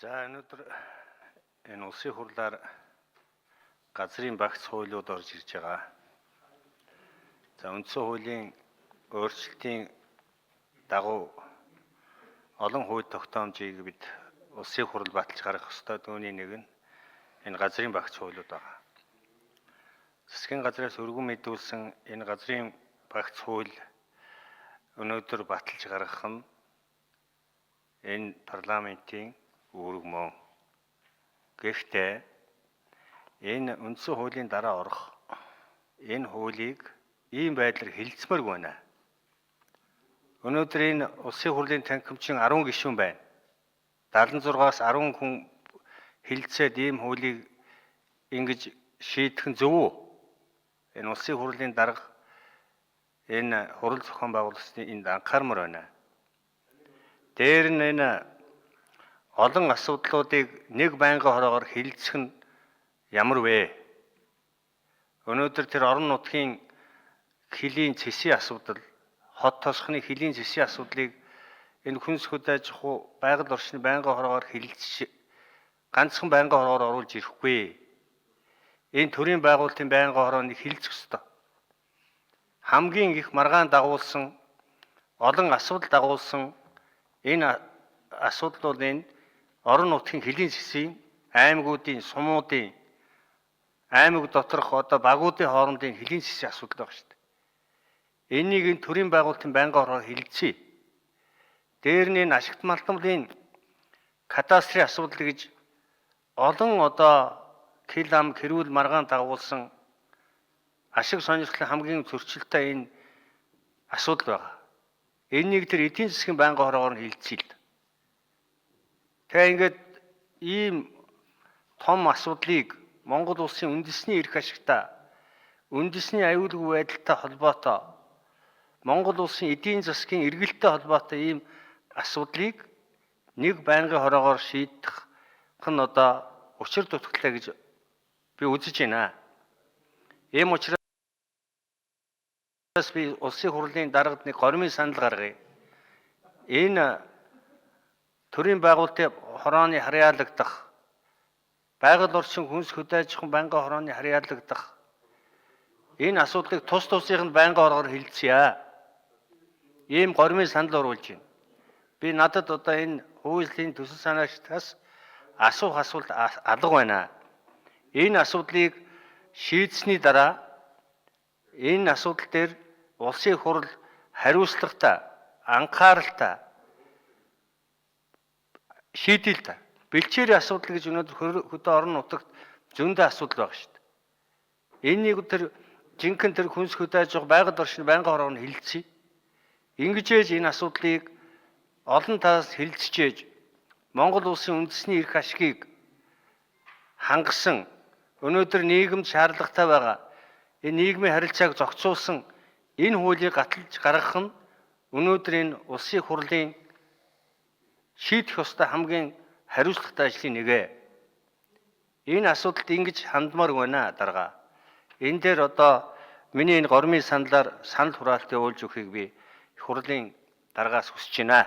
За, өнөөдөр энэ улсын хурлаар газрын багц хуулиуд орж ирж байгаа. За, үндсэн хуулийн өөрчлөлтийн дагуу олон хууль тогтоомжийг бид улсын хурал баталж гаргах ёстой. Түүний нэг нь энэ газрын багц хуулиуд байгаа. Засгийн газраас өргөн мэдүүлсэн энэ газрын багц хууль өнөөдөр баталж гаргах нь энэ парламентын үүрэг мөн. Гэхдээ энэ үндсэн хуулийн дараа орох энэ хуулийг ийм байдлаар хэлэлцмээргүй байна. Өнөөдөр энэ улсын хурлын танхимчин 10 гишүүн байна. 76-аас 10 хүн хэлэлцээд ийм хуулийг ингэж шийдэх нь зөв үү? Энэ улсын хурлын дарга, энэ хурал зохион байгуулалтын энд анхаармаар байна. Дээр нь энэ олон асуудлуудыг нэг байнгын хороогоор хэлэлцэх нь ямар вэ? Өнөөдөр тэр орон нутгийн хөлийн цэсийн асуудал, хот тосхны хөлийн цэсийн асуудлыг энэ хүнс хөдөө аж ахуй, байгаль орчны байнгын хороогоор хэлэлцэж, ганцхан байнгын хороогоор оруулж ирэхгүй. Энэ төрийн байгуулалтын байнгын хорооны хэлэлцэх ёстой. Хамгийн их маргаан дагуулсан, олон асуудал дагуулсан энэ асуудал бол энэ орон нутгийн хөлийн цэсийн, аймагуудын, сумуудын, аймаг доторх одоо багуудын хоорондын хөлийн цэсийн асуудал байгаа шүү дээ. Энийг энэ төрийн байгуулалтын байнгын хороор хэлэлцье. Дээр нь энэ ашигт малтамлын кадастрын асуудал гэж олон одоо кил ам хэрүүл маргаан дагуулсан ашиг сонирхлын хамгийн зөрчилтэй энэ асуудал байгаа. Энийг тэр эдийн засгийн байнгын хороогоор нь хэлэлцье л. Тэгээ ингээд ийм том асуудлыг Монгол улсын үндэсний эрх ашигтай, үндэсний аюулгүй байдалтай холбоотой, Монгол улсын эдийн засгийн эргэлттэй холбоотой ийм асуудлыг нэг байнгын хороогоор шийдэх нь одоо учир дутагдлаа гэж би үзэж байна. Ийм учраас би улсын хурлын даргад нэг гормын санал гаргая. Энэ төрийн байгуулалтын хорооны харьяалагдах, байгаль орчин, хүнс хөдөө аж ахуйн байнгын хорооны харьяалагдах энэ асуудлыг тус тусыг нь байнгын хороогоор хэлэлцье. Ийм гормын санал оруулж байна. Би надад одоо энэ хуулийн төсөл санаагчдаас асуух асуулт алга байна. Энэ асуудлыг шийдсэний дараа энэ асуудал дээр улсын хурал хариуцлагатай, анхааралтай шийдэл та. Бэлчээрийн асуудал гэж өнөөдөр хөдөө орон нутагт зөндөө асуудал байгаа шүү дээ. Энийг тэр жинхэнэ тэр хүнс хөдөө аж ахуй, байгаль орчин байнгын хороог нь хэлэлцье. Ингэж ээж энэ асуудлыг олон талаас хэлэлцэж Монгол улсын үндэсний эрх ашигыг хангасан, өнөөдөр нийгэмд шаардлагатай байгаа энэ нийгмийн харилцааг зохицуулсан энэ хуулийг гаталж гаргах нь өнөөдөр энэ улсын хурлын шийдэх ёстой хамгийн хариуцлагатай ажлын нэг. Энэ асуудалд ингэж хандмаар байна, дарга. Энэ дээр одоо миний энэ гормын саналаар санал хураалт явуулж өгөхийг би их хурлын даргаас хүсэж байна.